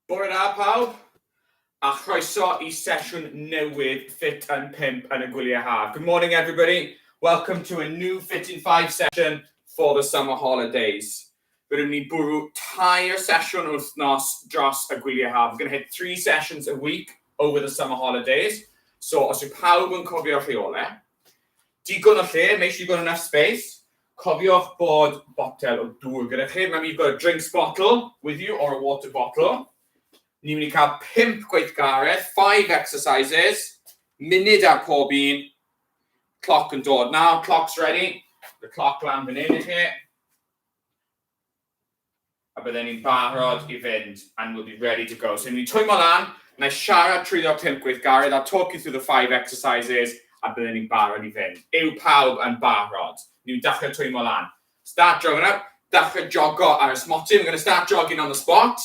Bore da pawb, a chroeso i sesiwn newydd Ffit yn 5 yn y gwyliau haf. Good morning everybody, welcome to a new Fit in 5 session for the summer holidays. Rydym ni'n bwrw tair sesiwn wythnos dros y gwyliau haf. We're going to hit three sessions a week over the summer holidays. So os yw pawb yn cofio'r rheolau, digon o lle, make sure you've got enough space. Cofiwch bod botel o dŵr gyda chi. Remember you've got a drinks bottle with you or a water bottle. Ni'n mynd i cael pump gweithgaredd, five exercises, munud ar pob un. Cloc yn dod nawr, clock's ready. The clock lan fan hyn i chi. A bydden ni'n barod i fynd and we'll be ready to go. So ni'n twymo lan, na i siarad trwyddo'r pump gweithgaredd, I'll talk you through the five exercises, a bydden ni'n barod i fynd. Yw pawb yn barod? Ni'n dechrau twymo lan. Start jogging up, dechrau jogo ar y smotyn. We're going to start jogging on the spot.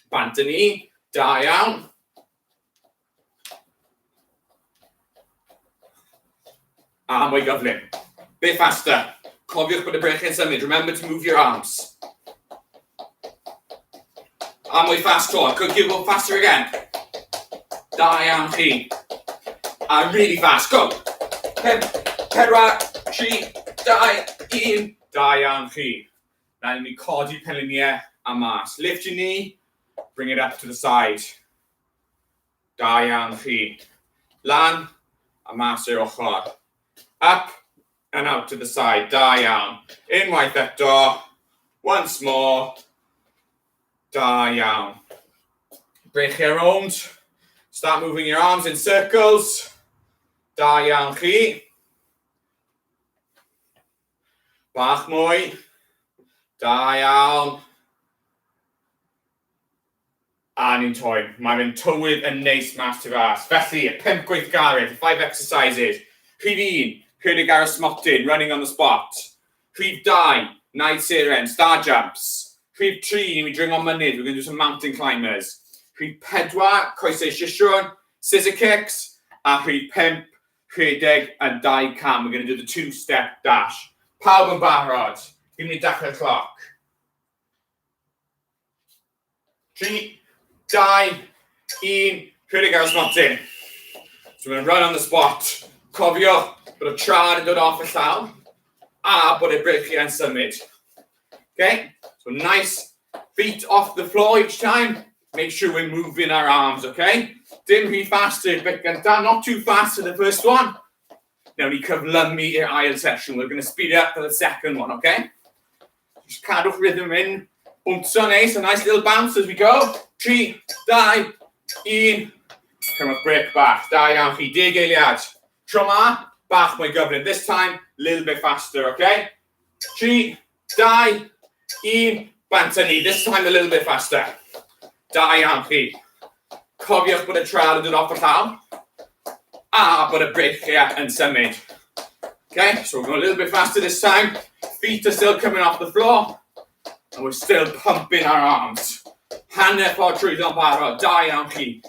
Bant â ni, da iawn. A mwy gyflym. Bit faster. Cofiwch bod y breichiau'n symud. Remember to move your arms. A mwy fast to. Could you go faster again? Da iawn chi. A really fast. Go. 5, 4, 3, 2, 1. Da iawn chi. Na ni'n mynd codi penliniau a mas. Lift your knee. Bring it up to the side. Da iawn chi. Lan a mas i'r ochr. Up and out to the side. Da iawn. Unwaith eto. Once more. Da iawn. Breichiau rownd. Start moving your arms in circles. Da iawn chi. Bach mwy. Da iawn. A ni'n toi'n. Mae fe'n tywydd yn neis mas tu fas. Felly, y pump gweithgaredd, five exercises. Rhif un, rhedeg ar y smotyn, running on the spot. Rhif dau, naid seren, star jumps. Rhif tri, ni'n mynd i dringo mynydd, we're going to do some mountain climbers. Rhif pedwar, coesau sisiwn, scissor kicks. A rhif pump, rhedeg yn dau cam, we're going to do the two-step dash. Pawb yn barod? Fi'n mynd i dechrau'r cloc. 3, 2, 1, rhedeg ar y smotyn. So we're going to run on the spot. Cofio bod y traed yn dod off y llawr a bod y breichiau yn symud. Okay? So nice feet off the floor each time. Make sure we're moving our arms, okay? Dim rhy fast i'r bit gyntaf, not too fast for the first one. Newn ni cyflymu i'r ail sesiwn. We're going to speed it up for the second one, okay? Just cadwch rhythm yn. Bwntio neis, a nice little bounce as we go. 3, 2, 1. Cymryd break bach. Da iawn chi, deg eiliad. Tro ma, bach mwy gyflym. This time, little bit faster, okay? 3, 2, 1. Bant â ni. This time a little bit faster. Da iawn chi. Cofiwch bod y traed yn dod off y llawr a bod y breichiau yn symud. Okay, so we're going a little bit faster this time. Feet are still coming off the floor. And we're still pumping our arms. Hanner ffordd trwyddo'n barod. Da iawn chi.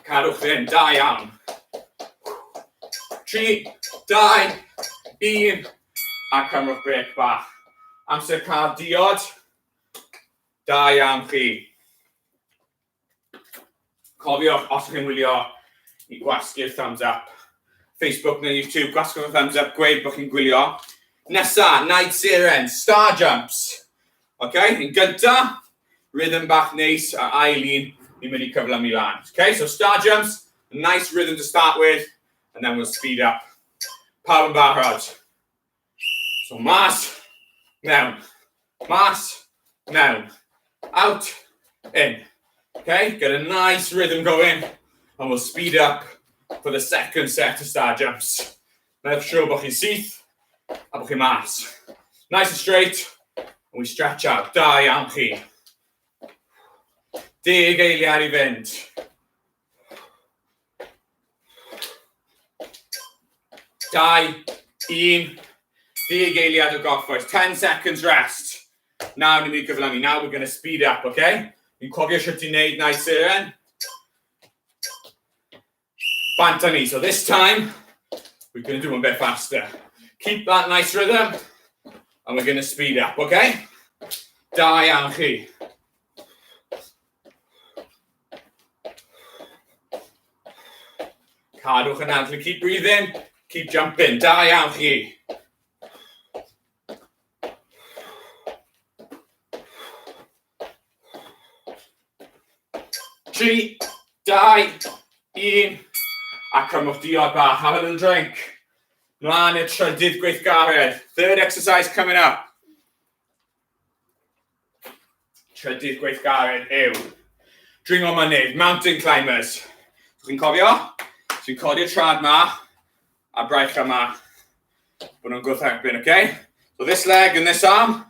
Cadwch fynd. Da iawn. 3, 2, 1. A cymrwch brec bach. Amser cael diod. Da iawn chi. Cofiwch, os ydych chi'n wylio, i gwasgu'r thumbs up. Facebook neu YouTube, gwasgwch y thumbs up, gweud bod chi'n gwylio. Nesa, Naid Seren, Star Jumps. Ok, yn gynta, rhythm bach neis, a ail un, ni'n mynd i cyflymu lan. Ok, so star jumps, nice rhythm to start with, and then we'll speed up. Pawb yn barod? So mas, mewn, mas, mewn, out, in. Okay, get a nice rhythm going, and we'll speed up for the second set of star jumps. Make sure bod chi'n syth a bod chi'n mas. Nice and straight, and we stretch out. Da iawn chi. Deg eiliad i fynd. Dau, un, deg eiliad o gorffwys. 10 seconds rest. Nawr ni'n mynd i gyflymu. Now we're going to speed up, okay? Ni'n cofio sut i wneud naid seren. Bant â ni. So this time, we're going to do one bit faster. Keep that nice rhythm. And we're going to speed up, okay? Da iawn chi. Cadwch yn anadlu, keep breathing, keep jumping. Da iawn chi. 3, 2, 1, a cymwch diod bach, have a little drink. Mlaen i'r trydydd gweithgaredd. Third exercise coming up. Trydydd gweithgaredd yw dringo mynydd, mountain climbers. Chi'n cofio? Ti'n codi'r trad ma a braich yma. Bod nhw'n gwrtherbyn, okay? So this leg and this arm,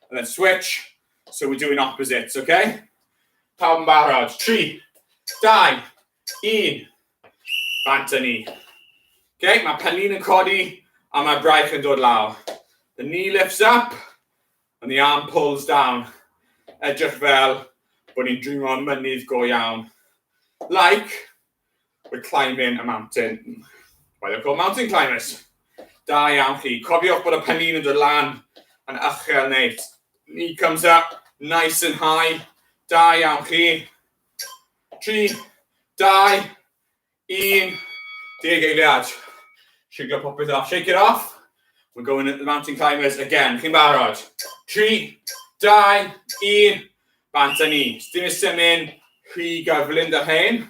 and then switch. So we're doing opposites, okay? Pawb yn barod. 3, 2, 1. Bant â ni. Okay, mae penlin yn codi a mae braich yn dod lawr. The knee lifts up and the arm pulls down. Edrych fel bod ni'n dringo mynydd go iawn. Like we're climbing a mountain. Why they're called mountain climbers. Da iawn chi. Cofiwch bod y penlin yn dod lan yn uchel neis. Knee comes up, nice and high. Da iawn chi. 3, 2, 1. Deg eiliad. Shiglo popeth off. Shake it off. We're going at the mountain climbers again. Chi'n barod? 3, 2, 1. Bant â ni. Dim eisiau mynd rhy gyflym da hyn.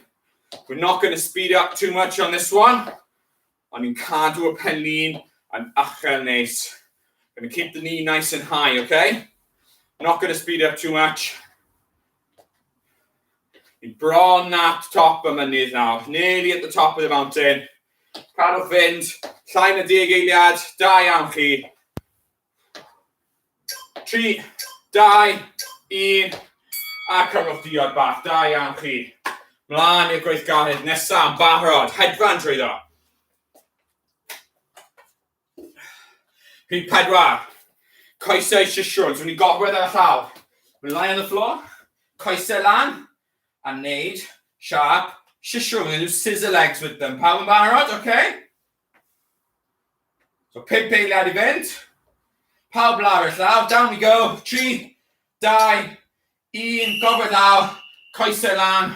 We're not going to speed up too much on this one. Ond ni'n cadw y pen-lin yn uchel neis. Going to keep the knee nice and high, okay? Not going to speed up too much. Ni bron at top y mynydd nawr. Nearly at the top of the mountain. Cadwch fynd. Llai na deg eiliad. Da iawn chi. 3, 2, 1, a cymrwch diod bach. Da iawn chi. Mlaen i'r gweithgaredd nesaf, yn barod. Hedfan trwyddo. Rhif 4. Coesau sisiwn. So ni'n gorwedd ar y llawr. We lie on the floor. Coesau lan. A wneud siâp sisiwn. We're going to do scissor legs with them. Pawb yn barod? Okay? So 5 eiliad i fynd. Pawb lawr y llaw. Down we go. 3, 2, 1. Gorwedd lawr. Coesau lan.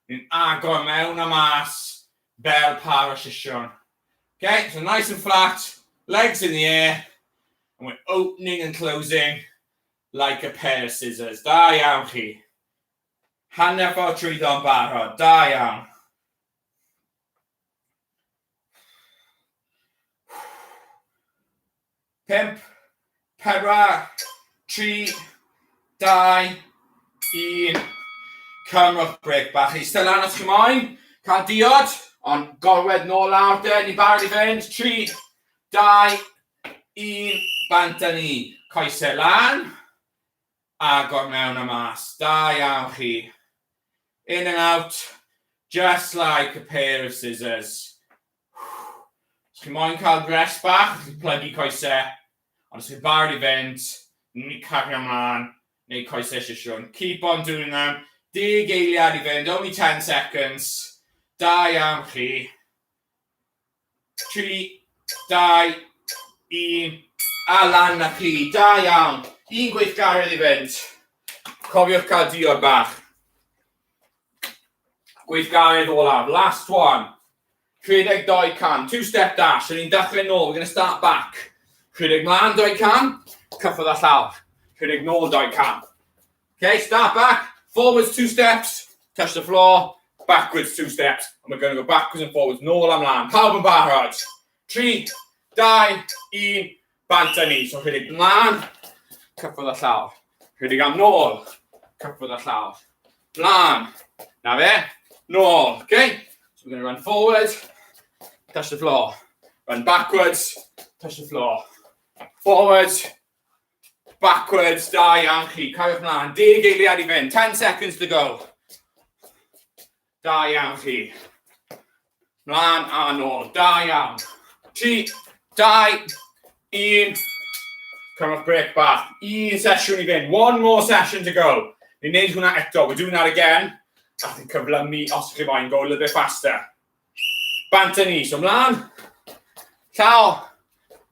Ni'n agor mewn a mas fel par o sisiwn. Okay, so nice and flat. Legs in the air. And we're opening and closing like a pair of scissors. Da iawn chi. Hanner ffordd trwyddo'n barod. Da iawn. 5, 4, 3, 2, 1. Cymrwch brec bach. Eistedd lan os chi moyn. Cael diod, ond gorwedd nôl lawr de. Ni'n barod i fynd. 3, 2, 1. Bant â ni. Coesau lan. Agor mewn a mas. Da iawn chi. In and out, just like a pair of scissors. Os chi moyn cael rest bach, chi'n plygu coesau, ond os chi'n barod i fynd, ni'n cario ymlaen, neu coesau sisiwn. Keep on doing them. Deg eiliad i fynd, only 10 seconds. Da iawn chi. 3, 2, 1, a lan na chi. Da iawn. Un gweithgaredd i fynd. Cofiwch cael diod bach. Gweithgaredd olaf. Last one. Rhedeg doi cam. Two step dash. Rydyn ni'n dechrau nôl. We're going to start back. Rhedeg mlaen doi cam. Cyffwrdd â llawr. Rhedeg nôl doi cam. Okay, start back, forwards two steps, touch the floor, backwards two steps, and we're going to go backwards and forwards, nôl am lan. Pawb yn barod. 3, 2, 1, bant â ni. So rhedeg mlaen, cyffwrdd â llawr. Rhedeg am nôl, cyffwrdd â llawr. Mlaen, na fe, nôl, okay? So we're going to run forward, touch the floor. Run backwards, touch the floor. Forwards, Backwards, da iawn chi. Cariwch mlaen. Deg eiliad i fynd. 10 seconds to go. Da iawn chi. Mlaen a nôl. Da iawn. 3, 2, 1. Cymrwch break bach. Un sesiwn i fynd. One more session to go. Ni'n neud hwnna eto. We're doing that again. A chi'n cyflymu os chi moyn. Go a little bit faster. Bant â ni. So mlaen. Llaw.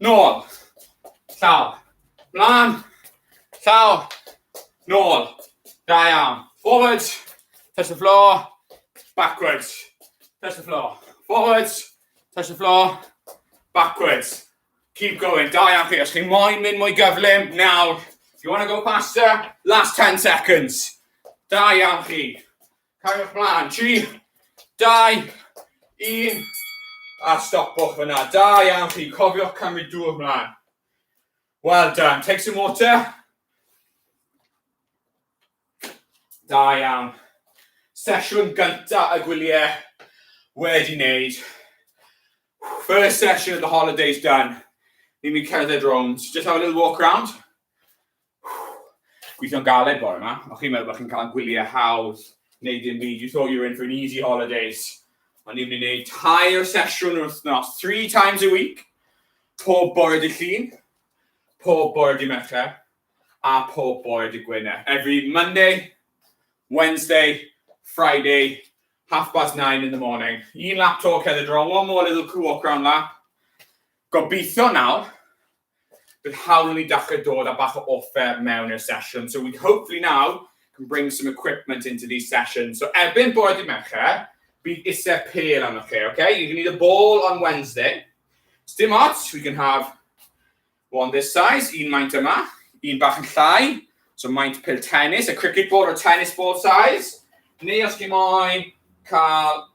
Nôl. Llaw. Mlaen, llawr, nôl. Da iawn. Forwards, touch the floor, backwards, touch the floor. Forwards, touch the floor, backwards. Keep going. Da iawn chi. Os chi'n moyn mynd mwy gyflym, nawr. If you want to go faster, last 10 seconds. Da iawn chi. Cariwch mlaen. 3, 2, 1. A stopwch fyna. Da iawn chi. Cofiwch cymryd dŵr mlaen. Well done. Take some water. Da iawn. Sesiwn gynta y gwyliau wedi wneud. First session of the holidays done. Ni'n mynd cerdded rownd. Just have a little walk round. Gweithio'n galed bore yma. O'ch chi'n meddwl bod chi'n cael gwyliau hawdd, neu dim byd. You thought you were in for an easy holidays. Ond ni'n mynd i wneud tair sesiwn yr wythnos. Three times a week. Pob bore dydd Llun, pob bore dydd Mercher, a pob bore dydd Gwener. Every Monday, Wednesday, Friday, 9:30 in the morning. Un lap 'to cerdded rownd, one more little walk round lap. Gobeithio nawr, bydd hawl i ni dechrau dod â bach o offer mewn i'r sesiwn. So we hopefully now can bring some equipment into these sessions. So erbyn bore dydd Mercher, bydd isie pêl arnoch chi, okay? You can need a ball on Wednesday. Dim ots, we can have one this size, un maint yma, un bach yn llai, so maint pêl tennis, a cricket ball or tennis ball size, neu os chi moyn cael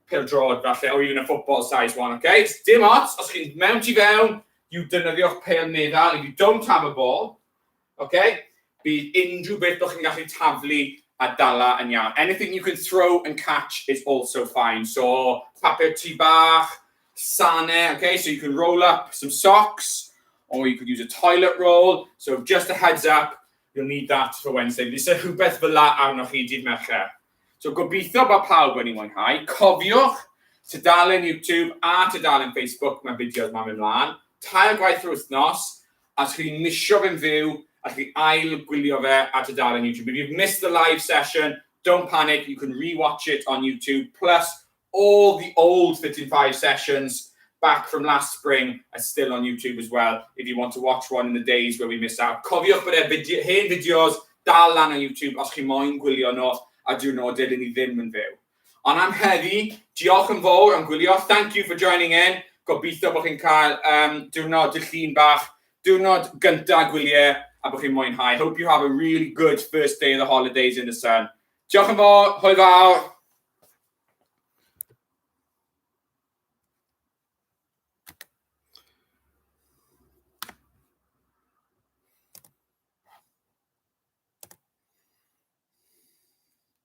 pêl droed falle, or even a football size one, okay? Dim ots, os chi'n mewn tu fewn, you defnyddio'ch pêl meddal, if you don't have a ball, okay? Bydd unrhyw beth bod chi'n gallu taflu a dala yn iawn. Anything you can throw and catch is also fine. So, papur tŷ bach, sanau, okay? So you can roll up some socks, or you could use a toilet roll. So just a heads up, you'll need that for Wednesday. Bydd eisiau rhywbeth fel 'na arnoch chi dydd Mercher. So gobeithio bod pawb wedi mwynhau. Cofiwch tudalen YouTube a tudalen Facebook, mae fideos ma'n mynd mlaen. Tair gwaith yr wythnos, a os chi'n misio fe'n fyw, a chi ail gwylio fe ar tudalen YouTube. If you've missed the live session, don't panic, you can re-watch it on YouTube. Plus, all the old Fit in 5 sessions back from last spring are still on YouTube as well, if you want to watch one in the days where we miss out. Cofiwch bod e fideo, hen fideos dal lan ar YouTube os chi moyn gwylio nhw a diwrnodau dyn ni ddim yn fyw. Ond am heddi, diolch yn fawr am gwylio. Thank you for joining in. Gobeithio bod chi'n cael diwrnod dydd Llun bach, diwrnod gyntaf gwyliau, a bod chi'n mwynhau. Hope you have a really good first day of the holidays in the sun. Diolch yn fawr, hwyl fawr.